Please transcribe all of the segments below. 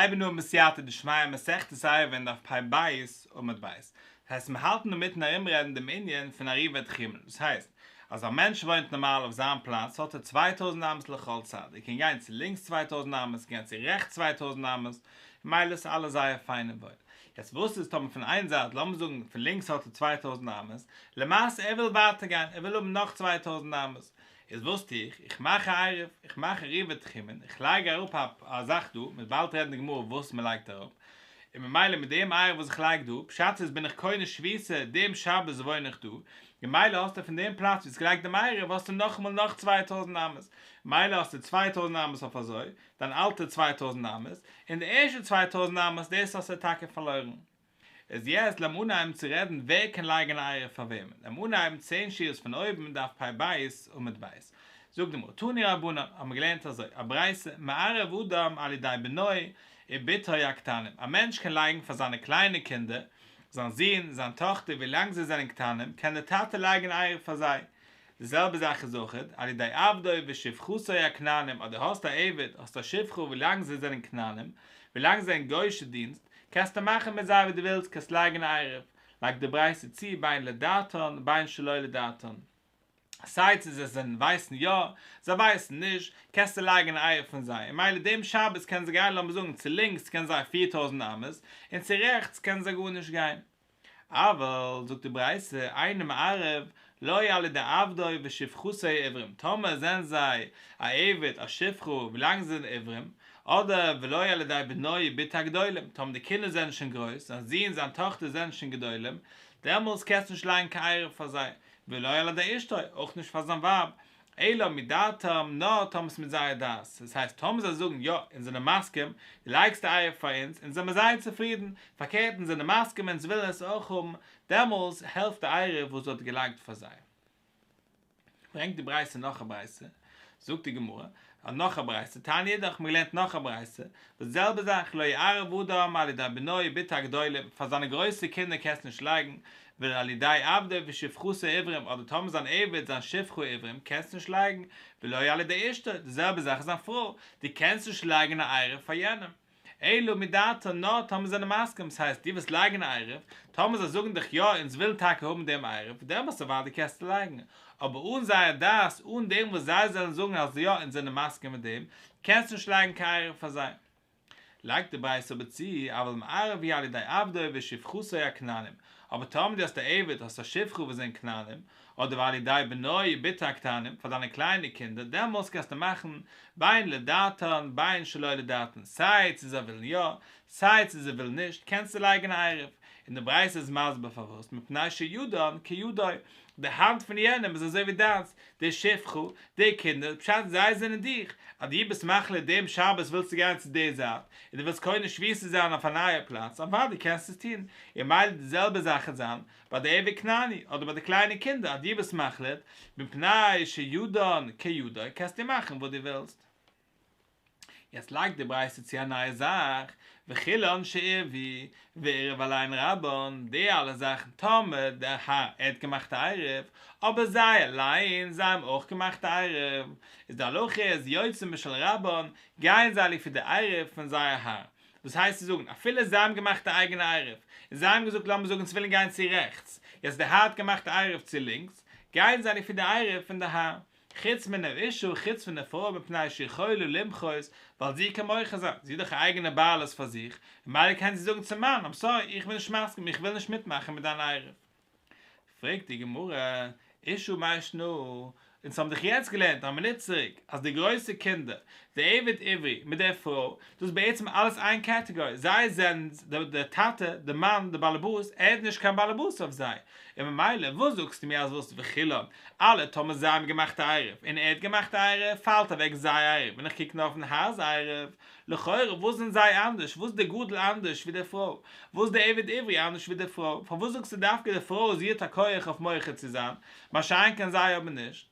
הייבן אן בסייעתא דשמיא מסכת עירובין דף פ"ב עמוד ב'. דאס הייסט מיר האלטן אינמיטן ארומרעדן דעם ענין פון עירובי תחומין, דאס הייסט אז א מענטש וואוינט נארמאל אויף זיין פלאץ האט ער 2000 אמות לכל צד, ער קען גיין צו לינקס 2000 אמות, ער קען גיין צו רעכטס 2000 אמות, ממילא איז אלעס זייער פיין און וואויל. יעצט וואס איז טאמער פון איין זייט, לאמיר זאגן פון לינקס האט ער 2000 אמות, למעשה ער וויל ווייטער גיין, ער וויל האבן נאך 2000 אמות, איז וואס טו איך? איך מאך א עירוב, איך מאך עירובי תחומין, איך לייג אראפ א א זאך דא, מ'וועט באלד רעדן אין די גמרא וואס מ'לייגט אראפ, און ממילא מיט דעם עירוב וואס איך לייג דא, פשט איז בין איך קונה שביתה, דעם שבת וואוין איך דא, ממילא האסטו פון דעם פלאץ ווי האסט געלייגט דעם עירוב האסטו נאכאמאל נאך 2000 אמות, ממילא האסטו 2000 אמות אויף אזוי, דיין אלטע 2000 אמות, און די ערשטע 2000 אמות דאס האסטו טאקע פארלוירן. איז יעצט לאמיר אנהייבן צו רעדן ווער קען לייגן א עירוב פאר וועמען, לאמיר אנהייבן צען שורות פון אויבן דף פ"ב עמוד ב', זאגט די גמרא תנו רבנן, האבן מיר געלערנט אזוי, א ברייתא, מערב אדם על ידי בנו ובתו הקטנים, א מענטש קען לייגן פאר זיינע קליינע קינדער, זיין זון, זיין טאכטער ווילאנג זיי זענען קטנים קען דער טאטע לייגן עירוב פאר זיי, די זעלבע זאך איז אויך על ידי עבדו ושפחתו הכנענים, אז דו האסט א עבד, האסט א שפחה ווילאנג זיי זענען כנענים, ווילאנג זיי זענען גוי'שע דינסט, קענסטו מאכן מיט זיי ווי דו ווילסט, קענסט לייגן א עירוב, לייגט די ברייתא צו בין לדעתן בין שלא לדעתן, סיי צו זיי זענען ווייסן יא, זיי ווייסן נישט, קענסטו לייגן א עירוב פון זיי, און מילא דעם שבת קענען זיי גיין לאמיר זאגן צו לינקס קענען זיי 4000 אמות, און צו רעכטס קענען זיי גארנישט גיין. אבל, זאגט די ברייתא, אינו מערב, לא על ידי עבדו ושפחתו העברים, טאמער זענען זיי א עבד, א שפחה, ווילאנג זיי זענען עברים, אדער ולא על ידי בנו ובתו הגדולים, טאמער די קינדער זענען שוין גרויס, זיין זון, זיין טאכטער זענען שוין גדולים, דעמאלס קענסטו נישט לייגן קיין עירוב פאר זיי, ולא על ידי אשתו, אויך נישט פאר זיין ווייב, אלא מדעתם, נאר טאמער ס'איז מיט זייער דעת, דאס הייסט טאמער זיי זאגן יא אונז זענען מסכים, דו לייגסט די עירוב פאר אונז, אונז זעמער זייער צופרידן, פארקערט אונז זענען מסכים אונז ווילן עס אויך האבן, דעמאלס העלפט די עירוב וואס דו האט געלייגט פאר זיי. ברענגט די ברייתא נאך א ברייתא, זאגט די גמרא, נאך א ברייתא, תניא אידך, מ'האט געלערנט נאך א ברייתא, די זעלבע זאך, לא יערב אדם על ידי בנו ובתו הגדולים, פאר זיינע גרויסע קינדער קענסטו נישט לייגן, ולא על ידי עבדו ושפחתו העברים, אדער טאמער זיין עבד, זיין שפחה עברים, קענסטו נישט לייגן, ולא על ידי אשתו, די זעלבע זאך זיין פרוי, דו קענסט נישט לייגן א עירוב פאר יענעם. אלא מדעתן, נאר טאמער זיי זענען מסכים, ס'הייסט דו ווילסט לייגן א עירוב, טאמער זיי זאגן דיך יא אונז ווילן טאקע האבן דעם עירוב, דעמאלטס אוודאי קענסטו לייגן, אבער אן זייער דעת, אן דעם וואס זיי זאלן זאגן אז יא אונז זענען מסכים מיט דעם, קענסטו נישט לייגן קיין עירוב פאר זיי. לייגט די ברייתא אבער צו, אבל מערב הוא על ידי עבדו ושפחתו הכנענים, אבער טאמער דו האסט א עבד, האסט א שפחה וואס זענען כנענים, אדער ועל ידי בנו ובתו הקטנים, פאר דיינע קליינע קינדער, דעמאלס קענסטו מאכן בין לדעתן בין שלא לדעתן, סיי צו זיי ווילן יא, סיי צו זיי ווילן נישט, קענסטו לייגן א עירוב. און די ברייתא איז מסביר פארוואס, מפני שידן כידו, די האנט פון יענעם איז אזוי ווי דיינס, די שפחה, די קינדער, פשט זיי זענען דיך, אז דו ביסט מחליט דעם שבת ווילסטו גיין צו די זייט, און דו ווילסט קונה שביתה זיין אויף א נייע פלאץ, אוודאי קענסטו עס טון, און מילא די זעלבע זאך וועט זיין ביי די עבד כנעני, אדער ביי די קליינע קינדער, אז דו ביסט מחליט, מפני שידן כידו, קענסטו מאכן וואס דו ווילסט. יעצט לייגט די ברייתא צו א נייע זאך, וכולן שעירבו ועירב עליהן רבן, די אלע זאכן טאמער דער האר ער האט געמאכט א עירוב, אבער זיי אליין זיי האבן אויך געמאכט א עירוב, איז די הלכה איז יוצאין בשל רבן, גייען זיי לפי די עירוב פון זייער האר. דאס הייסט צו זאגן, אפילו זיי האבן געמאכט א אייגענע עירוב, און זיי האבן געזאגט לאמיר זאגן אונז ווילן גיין צו רעכטס, יעצט די האר האט געמאכט א עירוב צו לינקס, גייען זיי לפי די עירוב פון די האר. חוץ מן האשה, חוץ פון די פרוי מפני שיכולה למחות, ווייל זי קען מוחה זיין, זי איז דאך א אייגענע בעלות פאר זיך, ממילא קען זי זאגן צום מאן, איים סארי, איך בין נישט מסכים, איך וויל נישט מיטמאכן מיט דיין עירוב. פרעגט די גמרא, אשה מאי שנא, אונז האבן דאך יעצט געלערנט א מינוט צוריק אז די גרויסע קינדער, די עבד עברי מיט די פרוי, דאס איז בעצם אלעס איין קעטעגארי, זיי זענען, דער טאטע, דער מאן, דער באלעבאס, ער איז נישט קיין באלעבאס אויף זיי, און ממילא וואס זאגסטו מיר אז וואס וכולן, אלע טאמער זיי האבן געמאכט א עירוב און ער האט געמאכט א עירוב פאלט אוועק זייער עירוב און איך קוק נאר אויפן האר'ס עירוב, לכאורה וואס זענען זיי אנדערש, וואס איז די גדול אנדערש ווי די פרוי, וואס איז די עבד עברי אנדערש ווי די פרוי, פארוואס זאגסטו דווקא די פרוי זי האט א כח אויף מוחה צו זיין, מה שאין כן זיי האבן נישט.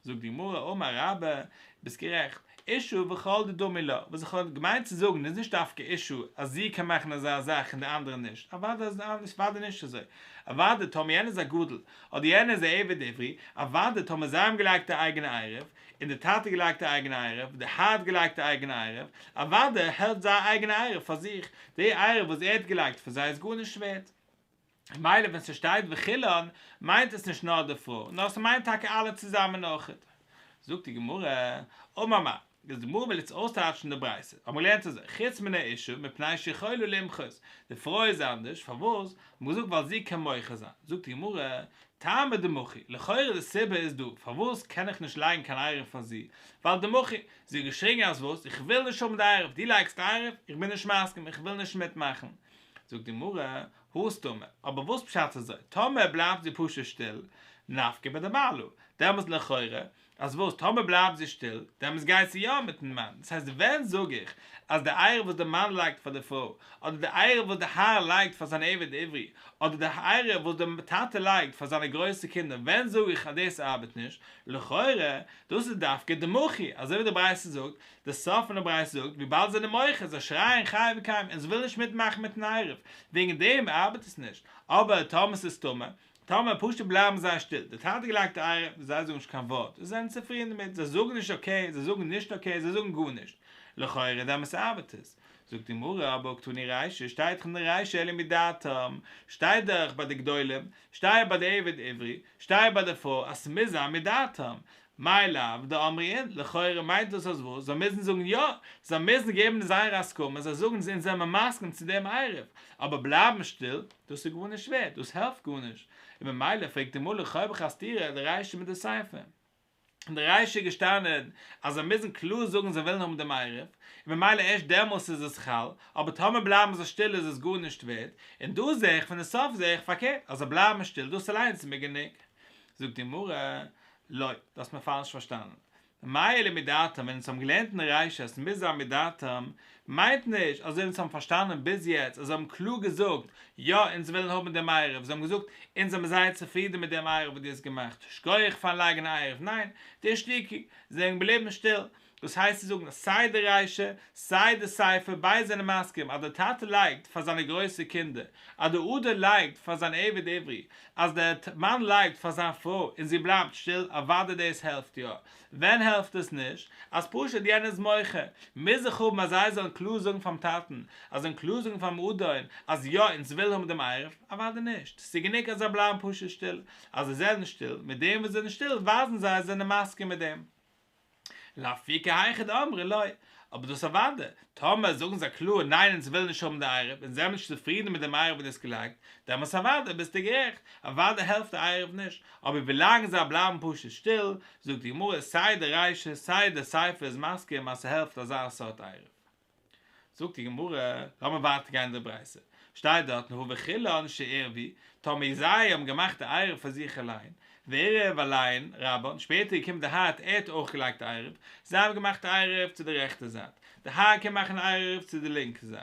זאגט די גמרא אמר רבה, ביסט גערעכט, אשה וכל דדמי לה, וואס איך האב געמיינט צו זאגן איז נישט דווקא אשה אז זי קען מאכן אזא זאך און די אנדערע נישט, אוודאי איז אוודאי נישט אזוי, אוודאי טאמער יענער איז א גדול אדער יענער איז א עבד עברי, אוודאי טאמער זיי האבן געלייגט א אייגענע עירוב, און די טאטע האט געלייגט א אייגענע עירוב, די האר האט געלייגט א אייגענע עירוב, אוודאי העלפט זייער אייגענע עירוב פאר זיך, די עירוב וואס ער האט געלייגט פאר זיי איז גארנישט ווערט. ממילא ווען ס'שטייט וכולן מיינט עס נישט נאר די פרוי, נאר ס'מיינט טאקע אלע צוזאמען אויכעט. זאגט די גמרא, אמר מר, די גמרא וויל יעצט אויסטייטשן די ברייתא, האבן מיר געלערנט אזוי, חוץ מן האשה מפני שיכולה למחות, די פרוי איז אנדערש, פארוואס? האט מען געזאגט ווייל זי קען מוחה זיין, זאגט די גמרא, טעמא דמחו, לכאורה די סיבה איז דא, פארוואס קען איך נישט לייגן קיין עירוב פאר זי, ווייל דמחו, זי האט געשריגן אז וואס, איך וויל נישט האבן די עירוב, דו לייגסט עירוב, איך בין נישט מסכים, איך וויל נישט מיטמאכן. זאגט די גמרא, הא סתמא, אבער וואס פשט אזוי, טאמער בלייבט זי פשוט שטיל, נפקא בדבעלה, דעמאלס לכאורה, אז וואס, טאמער בלייבט זי שטיל, דעמאלס גייט זי יא מיטן מאן, דאס הייסט ווען זאג איך אז די עירוב וואס די מאן לייגט פאר די פרוי, אדער די עירוב וואס די האר לייגט פאר זיין עבד עברי, אדער די עירוב וואס די טאטע לייגט פאר זיינע גרויסע קינדער, ווען זאג איך אז דאס ארבעט נישט, לכאורה, דאס איזדאך דווקא דמחו, אזוי ווי די ברייתא זאגט, די סוף פון די ברייתא זאגט, וויבאלד זיי זענען מוחה, זיי שרייען חי וקיים, און זיי ווילן נישט מיטמאכן מיטן עירוב, וועגן דעם ארבעט עס נישט, אבער טאמער ס'איז סתמא, טאמער פשוט בלייבן זיי שטיל, די טאטע האט געלייגט די עירוב, זיי זאגן נישט קיין ווארט, זיי זענען צופרידן דערמיט, זיי זאגן נישט אקעי, זיי זאגן נישט אקעי, זיי זאגן גארנישט, לכאורה דעמאלס ארבעט עס. זאגט די גמרא, אבער קתני רישא, שטייט דאך אין די רישא אלא מדעתם, שטייט דאך ביי די גדולים, שטייט ביי די עבד עברי, שטייט ביי די פרוי אז ס'מוז זיין מדעתם, מאי לאו דאמרי אין, לכאורה מיינט דאס אז וואס? זיי מוזן זאגן יא, זיי מוזן געבן זייער הסכמה, זיי זאגן אונז זעמער מסכים צו דעם עירוב, אבער בלייבן שטיל, דאס איז גארנישט ווערט, דאס העלפט גארנישט, און ממילא פרעגט די גמרא לכאורה האב איך א סתירה די רישא מיט די סיפא. אין די רישא איז געשטאנען אז זיי מוזן קלאר זאגן זיי ווילן האבן דעם עירוב, און ממילא ערשט דעמאלס איז עס חל, אבער טאמער בלייבן זיי שטיל איז עס גארנישט ווערט, און דא זעה איך פון די סוף זעה איך פארקערט אז זיי בלייבן שטיל דאס אליינס איז מיר גענוג. זאגט די גמרא, לא, דו האסט מיר פאלש פארשטאנען. מאי אלא מדעתם, ווען אונז האבן געלערנט אין די רישא אז ס'מוז זיין מדעתם, מיינט נישט אזוי ווי אונז האבן פארשטאנען ביז יעצט אז זיי האבן קלאר געזאגט יא אונז ווילן האבן דעם עירוב, זיי האבן געזאגט אונז זעמיר זייער צופרידן מיט דעם עירוב וואס דו האסט געמאכט, שכוח פארן לייגן א עירוב, ניין, דאישתיקו, זיי זענען געבליבן שטיל, דאס הייסט צו זאגן אז סיי די רישא סיי די סיפא ביידע זענען מסכים אז דער טאטע לייגט פאר זיינע גרויסע קינדער, אז דער אדון לייגט פאר זיין עבד עברי, אז דער מאן לייגט פאר זיין פרוי און זי בלייבט שטיל, אוודאי דאס העלפט יא. ווען העלפט עס נישט? אז פשוט יענער איז מוחה. מוז איך האבן אז זיי זאלן קלאר זאגן פאר'ן טאטן, אז זאלן קלאר זאגן פאר'ן אדון אז יא אונז ווילן האבן דעם עירוב? אוודאי נישט. ס'איז גענוג אז זיי בלייבן פשוט שטיל. אז זיי זענען שטיל, מיט דעם וואס זיי זענען שטיל ווייזן זיי אז זיי זענען מסכים מיט דעם. לאפוקי היכא דאמרי לא, אבער דאס אוודאי, טאמער זאגן זיי קלאר ניין אונז ווילן נישט האבן די עירוב, אונז זעמיר נישט צופרידן מיט דעם עירוב וואס דו האסט געלייגט, דעמאלטס אוודאי ביסטו גערעכט, אוודאי העלפט די עירוב נישט, אבער ווילאנג זיי בלייבן פשוט שטיל, זאגט די גמרא סיי די רישא סיי די סיפא איז מסכים אז ס'העלפט אזא סארט עירוב. זאגט די גמרא, לאמיר ווייטער גיין אין די ברייתא, שטייט דארטן הא וכולן שעירבו, טאמער זיי האבן געמאכט די עירוב פאר זיך אליין, ועירב עליהן רבן, שפעטער געקומען די האר ער האט אויך געלייגט עירוב, זיי האבן געמאכט עירוב צו די רעכטע זייט, די האר קען מאכן עירוב צו די לינקע זייט,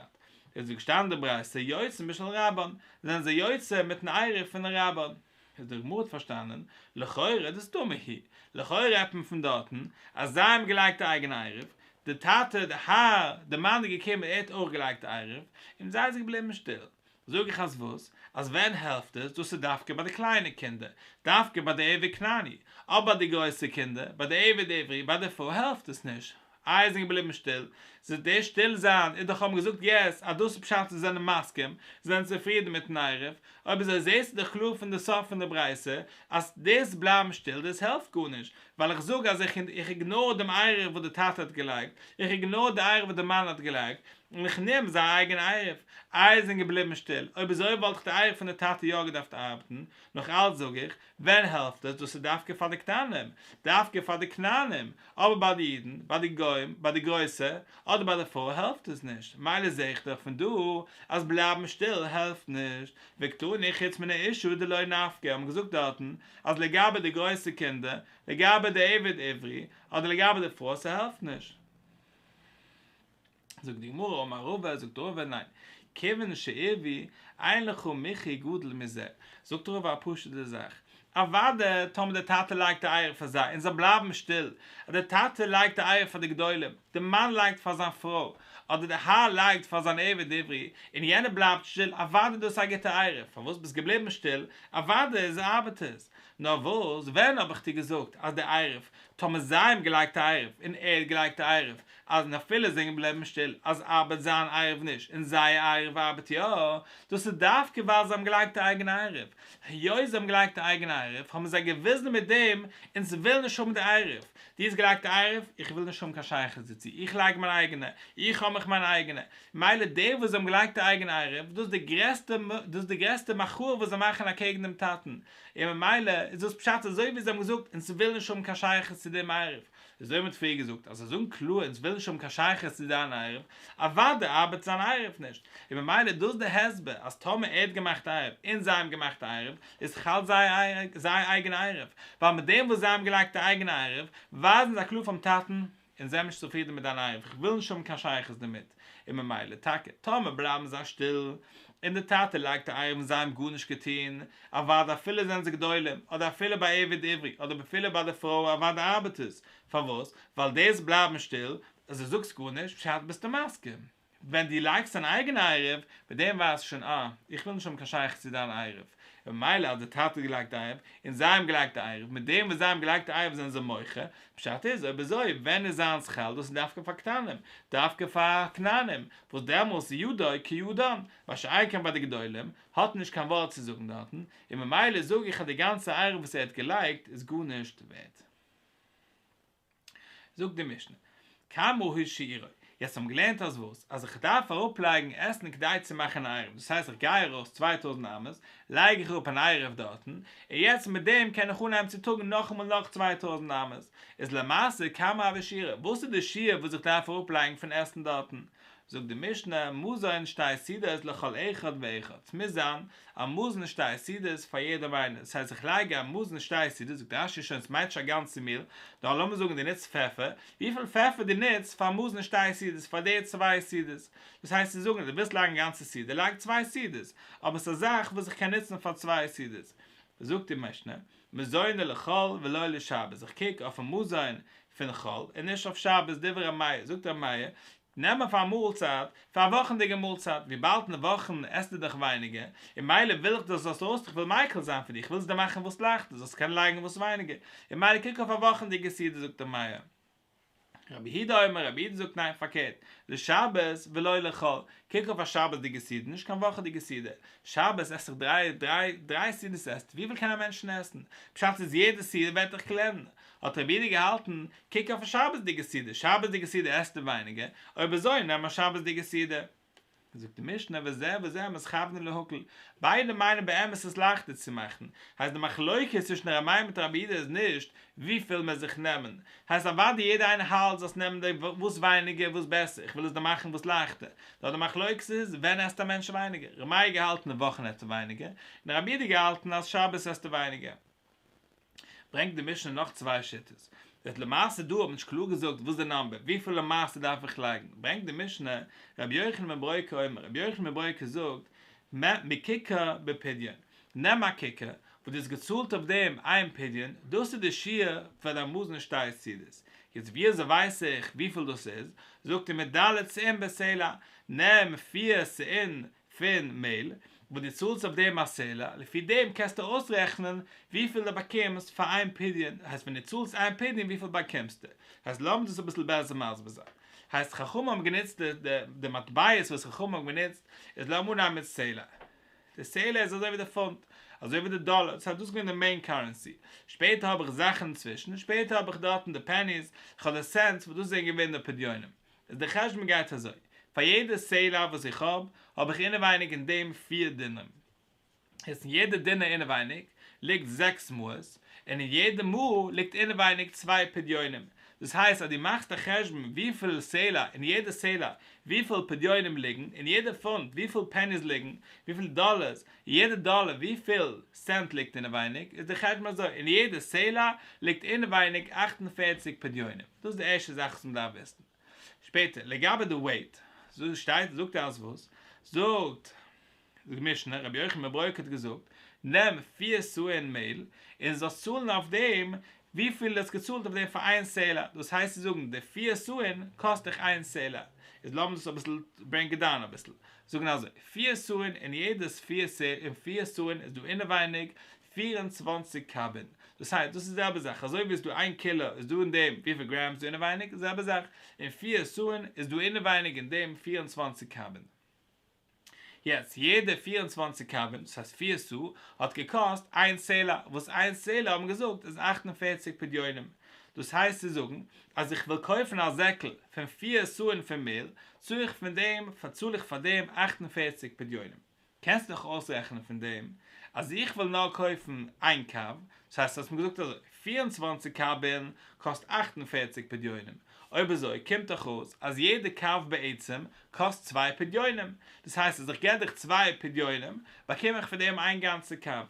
איז געשטאנען די ברייתא יוצאין בשל רבן, זענען זיי יוצא מיטן עירוב פון רבן. איז די גמרא האט פארשטאנען, לכאורה דסתמא היא, לכאורה רעדט מען פון דארטן אז זיי האבן געלייגט א אייגענע עירוב, די טאטע, די האר, די מאן איז געקומען ער האט אויך געלייגט עירוב, און זיי זענען געבליבן שטיל. זאג איך אז וואס? אז ווען העלפט עס? דאס איז דווקא ביי די קליינע קינדער, דווקא ביי די עבד כנעני, אבער ביי די גרויסע קינדער, ביי די עבד עברי, ביי די פרוי העלפט עס נישט. איי זענען געבליבן שטיל, זיי די שטיל זיין איז דאך האבן געזאגט יעס אז דאס איז פשט זיי זענען מסכים, זיי זענען צופרידן מיטן עירוב, אויב אזוי זעסטו דאך קלאר פון די סוף פון די ברייתא אז דאס בלייבן שטיל דאס העלפט גארנישט, ווייל איך זאג אז איך איך איגנאר דעם עירוב וואס די טאטע האט געלייגט, איך איגנאר די עירוב וואס די מאן האט געלייגט, און איך נעם זייער אייגענע עירוב, איי זיי זענען געבליבן שטיל, אויב אזוי וואלט דאך די עירוב פון די טאטע יא געדארפט ארבעטן, נאך אלץ זאג איך, ווען העלפט עס? דאס איז דווקא פאר די קטנים, דווקא פאר די כנענים, אבער ביי די אידן, ביי די גוים, ביי די גרויסע, אדער ביי די פרוי העלפט עס נישט, מילא זעה איך דאך פון דא אז בלייבן שטיל העלפט נישט, וקתני חוץ מן האשה דלא נפקא, האט מען געזאגט דארטן אז לגבי די גרויסע קינדער, לגבי די עבד עברי, אדער לגבי די פרוי ס'העלפט נישט. זאגט די גמרא אמר רבא, זאגט רבא ניין, כיוון שעירבו אין לך מיחוי גדול מזה, זאגט רבא א פשוט'ע זאך, אוודאי טאמער דער טאטע לייגט א עירוב פאר זיי און זיי בלייבן שטיל, אז דער טאטע לייגט א עירוב פאר די גדולים, דער מאן לייגט פאר זיין פרוי, אדער דער האר לייגט פאר זיין עבד עברי, און יענער בלייבט שטיל, אוודאי איז דאס א גוטע עירוב, פארוואס ביסט געבליבן שטיל, אוודאי איז ארבעט עס. נאר וואס, ווען האב איך דיר געזאגט אז דער עירוב, טאמער זיי האבן געלייגט א עירוב און ער האט געלייגט א עירוב, אז און אפילו זיי זענען געבליבן שטיל, אז ארבעט זיין עירוב נישט און זייער עירוב ארבעט יא, דאס איז דווקא ווייל זיי האבן געלייגט א אייגענע עירוב, היות זיי האבן געלייגט א אייגענע עירוב האבן זיי געוויזן מיט דעם, אונז ווילן נישט האבן די עירוב, דו האסט געלייגט א עירוב, איך וויל נישט האבן קיין שייכות דערצו, איך לייג מיין אייגענע, איך האב מיך מיין אייגענע, מילא די וואס זיי האבן געלייגט א אייגענע עירוב, דאס איז די גרעסטע, דאס איז די גרעסטע מחאה וואס זיי מאכן אקעגן דעם טאטן, און ממילא איז דאס פשט אזוי ווי זיי האבן געזאגט אונז ווילן נישט האבן קיין שייכות צו דעם עירוב, אזוי ווי מ'האט פריער געזאגט אז זיי זאגן קלאר אונז ווילן נישט האבן קיין שייכות צו דיין עירוב, אוודאי ארבעט זיין עירוב נישט, און ממילא איז דאס די הסבר אז טאמער ער האט געמאכט עירוב און זיי האבן געמאכט עירוב איז חל זייער זייער אייגענע עירוב, ווייל מיט דעם וואס זיי האבן געלייגט א אייגענע עירוב ווייזן זיי קלאר פאר'ן טאטן אונז זעמיר נישט צופרידן מיט דיין עירוב, איך וויל נישט האבן קיין שייכות דערמיט, און ממילא טאקע, טאמער בלייבן זיי שטיל, און די טאטע לייגט א עירוב און זיי האבן גארנישט געטון, אוודאי אפילו זענען זיי גדולים, אדער אפילו ביי עבד עברי, אדער אפילו ביי די פרוי, אוודאי ארבעט עס, פארוואס? ווייל דאס בלייבן שטיל, אז דו זאגסט גארנישט, פשט ביסטו מסכים. ווען דו לייגסט אן אייגענע עירוב, מיט דעם ווייזטו שוין אה, איך וויל נישט האבן קיין שייכות צו דיין עירוב. און ממילא אז די טאטע האט געלייגט א עירוב, און זיי האבן געלייגט א עירוב, מיט דעם וואס זיי האבן געלייגט א עירוב זענען זיי מוחה, פשט איז, אויב אזוי, ווען איז זיינס חל, דאס איז דווקא פאר קטנים, דווקא פאר כנענים, וואס דעמאלס ידו כידן, מה שאין כן ביי די גדולים, האט נישט קיין ווארט צו זאגן דארטן, און ממילא זאג איך אז די גאנצע עירוב וואס ער האט געלייגט איז גארנישט ווערט. זאגט די משנה, כמה הוא שיעורו, יעצט האבן געלערנט אז וואס? אז איך דארף אראפלייגן עסן כדי צו מאכן אן עירוב, דאס הייסט איך גיי ארויס 2000 אמות, לייג איך אראפ אן עירוב דארטן, און יעצט מיט דעם קען איך אנהייבן צו טראגן נאכאמאל נאך 2000 אמות, איז למעשה כמה הוי שיעורו, וואס איז די שיעור וואס איך דארף אראפלייגן פון עסן דארטן? זאגט די משנה, מזון שתי סעודות לכל אחד ואחד, ס'מוז זיין א מזון שתי סעודות פאר יעדעם איינער, דאס הייסט איך לייג א מזון שתי סעודות, זאגט רש"י שוין ס'מיינט נישט א גאנצע מיל, נאר לאמיר זאגן דו נוצט פעפער, וויפיל פעפער דו נוצט פאר מזון שתי סעודות פאר די צוויי סעודות, דאס הייסט צו זאגן אז דו ווילסט לייגן א גאנצע סעודה לייג צוויי סעודות, אבער ס'איז א זאך וואס איך קען נוצן פאר צוויי סעודות. זאגט די משנה, מזונו לחול ולא לשבת, איך קוק אויפן מזון פון חול און נישט אויף שבת, דברי ר' מאיר, זאגט ר' מאיר, נעם אויף א מאלצייט, פאר א וואכענדיגע מאלצייט, וויבאלד אין די וואכן עסטו דאך ווייניגער, און מילא וויל איך דו זאלסט אויס, איך וויל מיקל זיין פאר דיר, איך וויל עס דיר מאכן וואס לייכטער, זאלסט קענען לייגן וואס ווייניגער, און מילא קוק אויף א וואכענדיגע סעודה זאגט ר' מאיר. רבי יהודה אומר, רבי יהודה זאגט ניין פארקערט, לשבת ולא לחול, קוק אויף א שבת'דיגע סעודה, נישט קיין וואכעדיגע סעודה, שבת עסט איך דריי, דריי, דריי סעודות עסטו, וויפיל קען א מענטשן עסן? פשט איז יעדע סעודה ווערט דאך קלענער, האט רבי יהודה געהאלטן, קוק אויף א שבת'דיגע סעודה, שבת'דיגע סעודה עסטו ווייניגער, אויב אזוי נעם א שבת'דיגע סעודה. זאגט די משנה וזה וזה מתכוונין להקל, ביידע מיינען באמת עס לייכטער צו מאכן, הייסט די מחלוקת צווישן ר' מאיר מיט רבי יהודה איז נישט וויפיל מען זיך נעמען, הייסט אוודאי יעדער איינער האלט זאלסט נעמען די וואס ווייניגער וואס בעסער, איך וויל עס דיר מאכן וואס לייכטער, נאר די מחלוקת איז ווען עסט א מענטש ווייניגער, ר' מאיר געהאלטן אין וואכן עסטו ווייניגער, און רבי יהודה געהאלטן אז שבת עסטו ווייניגער. ברענגט די משנה נאך צוויי שיטות. וועט למעשה דא האט מען נישט קלאר געזאגט וואס די נאמבער, וויפיל למעשה דארף איך לייגן, ברענגט די משנה, רבי יוחנן בן ברוקה אומר, רבי יוחנן בן ברוקה זאגט, מככר בפדיון, נעם א ככר, וואס דו האסט געצאלט אויף דעם איין פדיון, דאס איז די שיעור פאר דיין מזון שתי סעודות. יעצט ווי אזוי ווייס איך וויפיל דאס איז, זאגט ער מד' סאין בסלע, נעם פיר סאין פון מעהל, וואס דו צאלסט אויף דעם א סלע, לפי דעם קענסטו אויסרעכענען וויפיל דו באקומסט פאר איין פדיון, הייסט ווען דו צאלסט איין פדיון וויפיל באקומסטו, הייסט לאמיר דאס אביסל בעסער מסביר זיין, הייסט חכמים האבן גענוצט די די מטבעות וואס חכמים האבן גענוצט, איז לאמיר אנהייבן מיט סלע, די סלע איז אזוי ווי די פונט, אזוי ווי די דאלער, דאס הייסט דאס איז געווען די מעין קארענסי, שפעטער האב איך זאכן אינצווישן, שפעטער האב איך דארטן די פעניס, איך האב די סענטס וואס דאס זענען געווען די פדיונים. איז די חשבון גייט אזוי, פאר יעדע סלע וואס איך האב, האב איך אינעווייניג אין דעם פיר דינרים. יעצט אין יעדע דינר אינעווייניג ליגט זעקס מעות, און אין יעדע מעה ליגט אינעווייניג צוויי פדיונים. דאס הייסט אז דו מאכסט א חשבון וויפיל סלע אין יעדע סלע וויפיל פדיונים ליגן, אין יעדע פונט וויפיל פעניס ליגן, וויפיל דאלערס, אין יעדע דאלער וויפיל סענט ליגט אינעווייניג, איז די חשבון אזוי, אין יעדע סלע ליגט אינעווייניג 48 פדיונים. דאס איז די ערשטע זאך וואס מען דארף וויסן. שפעטער, לגבי די וועיט, זאגט שטייט, זאגט ער אז וואס? זאגט די משנה, רבי יוחנן בן ברוקה האט געזאגט, נעם פיר סאין מעהל און זאלסט צאלן אויף דעם וויפיל דו האסט געצאלט אויף דעם פאר איין סלע, דאס הייסט צו זאגן די פיר סאין קאסט דיך איין סלע, איז לאמיר דאס אביסל ברעינק איט דאון אביסל, זאגן אזוי, פיר סאין אין יעדעס פיר סא אין פיר סאין איז דא אינעווייניג 24 קבין, דאס הייסט דאס איז די זעלבע זאך אזוי ווי עס איז דא איין קילא איז דא אין דעם וויפיל גרעמס איז דא אינעווייניג, די זעלבע זאך אין פיר סאין איז דא אינעווייניג אין דעם 24 קבין. יעצט, יעדע 24 קבין, דאס הייסט פיר סאה, האט געקאסט איין סלע, וואס איין סלע האבן געזאגט איז 48 פדיונים. דאס הייסט צו זאגן, אז איך וויל קויפן א זעקל פון פיר סאין פון מעהל, צאל איך פון דעם, פארצאל איך פאר דעם 48 פדיונים. קענסט דאך אויסרעכענען פון דעם אז איך וויל נאר קויפן איין קב, דאס הייסט האסט מיר געזאגט אזוי, 24 קבין קאסט 48 פדיונים, אויב אזוי קומט דאך אויס אז יעדע קב בעצם קאסט צוויי פדיונים, דאס הייסט אז איך געב דיך צוויי פדיונים באקום איך פון דעם איין גאנצע קב.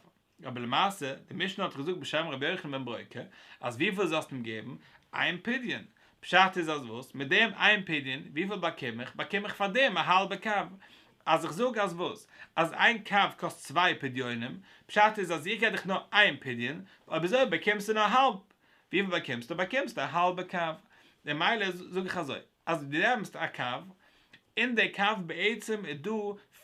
אבער למעשה, די משנה האט געזאגט בשם רבי יוחנן בן ברוקה, אז וויפיל זאלסטו אים געבן? איין פדיון. פשט איז אז וואס? מיט דעם איין פדיון, וויפיל באקום איך? באקום איך פאר דעם א האלבע קב. אז איך זאג אז וואס? אז איין קב קאסט צוויי פדיונים, פשט איז אז איך געב דיך נאר איין פדיון, אויב אזוי באקומסטו נאר האלב. וויפיל באקומסטו? באקומסטו א האלבע קב. ממילא זאג איך אזוי, אז דו נעמסט א קב, אין די קב בעצם איז דא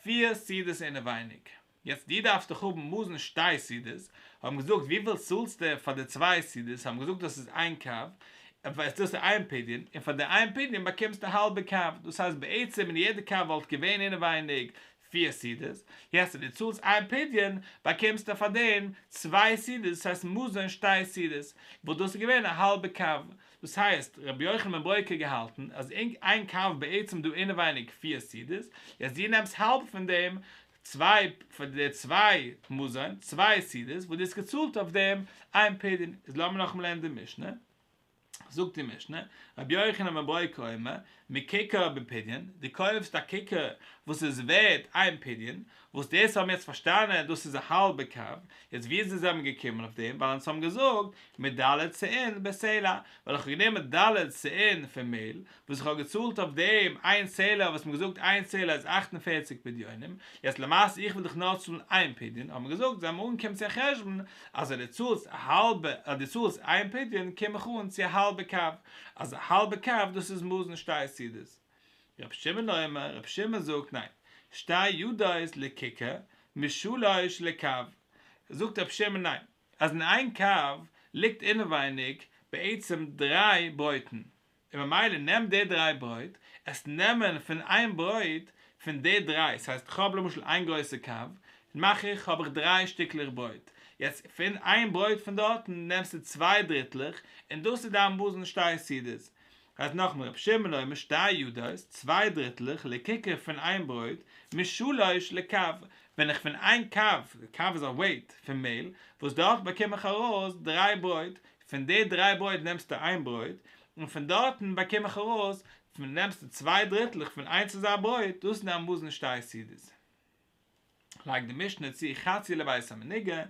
פיר סעודות אינעווייניג. יעצט דו דארפסט דאך האבן מזון שתי סעודות, האבן געזאגט וויפיל צאלסטו פאר די צוויי סעודות, האבן געזאגט דאס איז איין קב, דאס איז איין פדיון, און פאר די איין פדיון באקומסטו א האלבע קב, דאס הייסט בעצם אין יעדע קב וואלט געווען אינעווייניג פיר סעודות, יעצט אז דו צאלסט איין פדיון באקומסטו פאר דעם צוויי סעודות, דאס הייסט מזון שתי סעודות, וואס דאס איז געווען א האלבע קב, דאס הייסט רבי יוחנן בן ברוקה געהאלטן אז אין איין קב בעצם דא אינעווייניג פיר סעודות, יעצט דו נעמסט האלב פון דעם, צוויי פאר די צוויי מזון, צוויי סעודות, וואס דו האסט געצאלט אויף דעם איין פדיון, איז לאמיר נאכאמאל לערנען די משנה, זאגט די משנה, רבי יוחנן בן ברוקה אומר, מככר בפדיון, דו קויפסט א ככר וואס איז ווערט איין פדיון, וואס דאס האבן מיר יעצט פארשטאנען דאס איז א האלבע קב, יעצט ווי אזוי זענען מיר געקומען אויף דעם, ווייל אונז האבן געזאגט מד' סאין בסלע, ווייל איך האב גענומען ד' סאין פון מעהל, וואס איך האב געצאלט אויף דעם איין סלע וואס מ'האט געזאגט איין סלע איז 48 פדיונים, יעצט למעשה איך וויל דאך נאר צאלן איין פדיון, האט מען געזאגט זענען מיר אנגעקומען צו א חשבון אז אז דו צאלסט א האלבע אז דו צאלסט איין פדיון קום איך אן צו א האלבע קב, אז א האלבע קב דאס איז מזון שתי סעודות. ר' שמעון אומר, ר' שמעון זאגט ניין, שתי ידות לככר משלש לקב, זאגט ר' שמעון ניין, אז אין איין קב ליגט אינעווייניג בעצם דריי ברויטן, און ממילא נעם די דריי ברויט, עסט נעמען פון איין ברויט פון די דריי, ס'הייסט כ'האב למשל איין גרויסע קב, מאך איך האב איך דריי שטיקלעך ברויט, יעצט פון איין ברויט פון דארטן נעמסטו צוויי דריטלעך, און דאס איז דיין מזון שתי סעודות. הייסט נאכאמאל רבי שמעון אומר שתי ידות, צוויי דריטלעך, לככר פון איין ברויט, משלש לקב, ווען איך פון איין קב, קב איז א וועיט פון מעהל, וואס דארט באקום איך ארויס דריי ברויט, פון די דריי ברויט נעמסטו איין ברויט, און פון דארטן באקום איך ארויס, נעמסטו צוויי דריטלעך פון איינס אזא ברויט, דאס איז דיין מזון שתי סעודות. לייגט די משנה צו חצי לבית המנוגע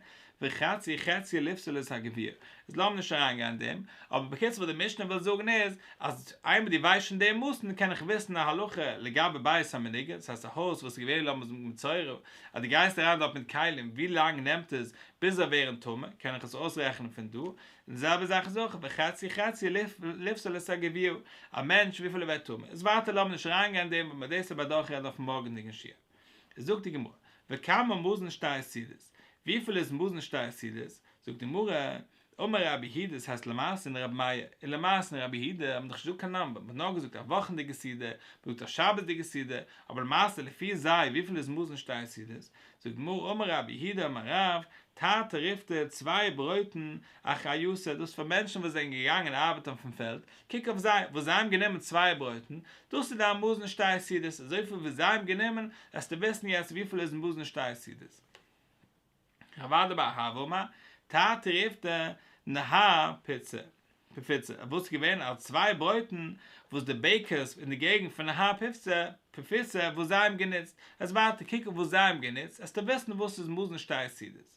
וחצי חצי לפסול את הגביע. איז לאמיר נישט אריין גיין אין דעם, אבער בקיצור וואס די משנה וויל זאגן איז, אז איינמאל דו ווייסט שוין די מאסן קען איך וויסן א הלכה לגבי בית המנוגע, דאס הייסט א הויז וואס איז געווען לאמיר זאגן מצורע, אז דו גייסט אריין דארט מיט כלים ווי לאנג נעמט עס ביז זיי ווערן טמא, קען איך עס אויסרעכענען פון דא, און די זעלבע זאך איז אויך וחצי חצי לפסול את הגביע, א מענטש וויפיל ער ווערט טמא, איז ווייטער לאמיר נישט אריינגיין אין דעם וועט מען דאס אבער אדורכרעדן אויפן מארגענדיגן שיעור. זאגט די גמרא, וכמה מזון שתי סעודות, וויפיל איז מזון שתי סעודות, זאגט די גמרא, אמר רבי יהודה, עס הייסט למעשה אין רבי מאיר, און למעשה אין רבי יהודה האט מען דאך נישט געזאגט קיין נאמבער, מען האט נאר געזאגט א וואכענדיגע סעודה, מען האט געזאגט א שבת'דיגע סעודה, אבער למעשה לפי זיי וויפיל איז מזון שתי סעודות, זאגט די גמרא אמר רב יהודה אמר רב, תרתי ריפתי צוויי ברויטן אחרייתא, דאס פאר מענטשן וואס זענען געגאנגען ארבעטן אויפן פעלד, קוק אויף זיי, וואס זיי האבן גענומען צוויי ברויטן, דאס איז דיין מזון שתי סעודות, אזויפיל ווי זיי האבן גענומען, וועסטו וויסן יעצט וויפיל איז מזון שתי סעודות. רב אדא בר אהבה אמר, תרתי ריפתי נהר פיצא, פפיצא, וואס איז געווען אז צוויי ברויטן וואס די בעיקערס אין די געגנט פון נהר פיפסה, פפיצא, וואס זיי האבן גענוצט, איז ווייטער קוק אויף וואס זיי האבן גענוצט, וועסטו וויסן וואס איז מזון שתי סעודות.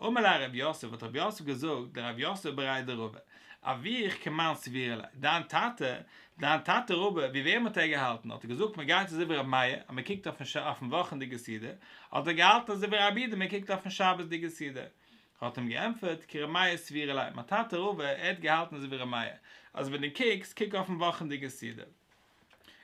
אמר ליה רב יוסף, האט רב יוסף געזאגט לרב יוסף בריה דרבא, אבוך כמאן סבירא ליה, דיין טאטע, דיין טאטע רבא, ווי וועם האט ער געהאלטן? האט ער געזאגט מען גייט אזוי ווי רבי מאיר, אז מען קוקט אויפן וואכענדיגע סעודה, האט ער געהאלטן אזוי ווי רבי יהודה מען קוקט אויפן שבת'דיגע סעודה? האט אים געענטפערט, כר' מאיר סבירא ליה, מיין טאטע רבא, ער האט געהאלטן אזוי ווי ר' מאיר, אז ווען דו קוקסט, קוק אויפן וואכענדיגע סעודה.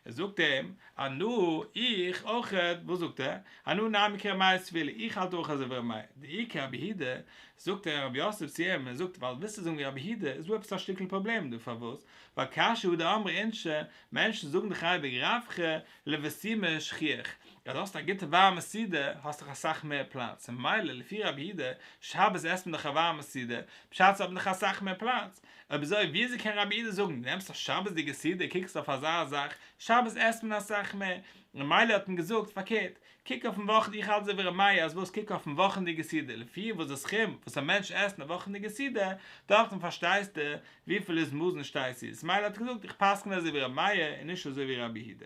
ער זאגט אים, אנא, איך, אויכעט, וואס זאגט ער? אנא נמי כר' מאיר סבירא לי, איך האלט אויך אזוי ווי ר' מאיר. דאי כרבי יהודה, זאגט ער רב יוסף צו אים, ער זאגט, ווייל ווילסטו זאגן ווי רבי יהודה, איז דא עפעס א שטיקל פראבלעם דא, פארוואס? ווייל קשיא הא דאמרי אינשי, מענטשן זאגן דאך אייביג רווחא לבסומי שכיח, אז האסט א גוטע ווארעמע סעודה, האסט דאך אסאך מער פלאץ, און ממילא לפי רבי יהודה, שבת עסט מען דאך א ווארעמע סעודה, פשט האט מען דאך אסאך מער פלאץ, אויב אזוי וויאזוי קען רבי יהודה זאגן דו נעמסט א שבת'דיגע סעודה קוקסט אויף אזא זאך, שבת עסט מען אסאך מער, און ממילא האט מען געזאגט פארקערט, קוק אויפן וואך איך האלט אזוי ווי ר' מאיר אז וואס קוק אויפן וואכענדיגע סעודה לפי וואס די סכום וואס א מענטש עסט אין א וואכענדיגע סעודה, דארטן פארשטייסטו וויפיל איז מזון שתי סעודות, ממילא האט ער געזאגט איך פסק'ן אזוי ווי ר' מאיר און נישט אזוי ווי רבי יהודה.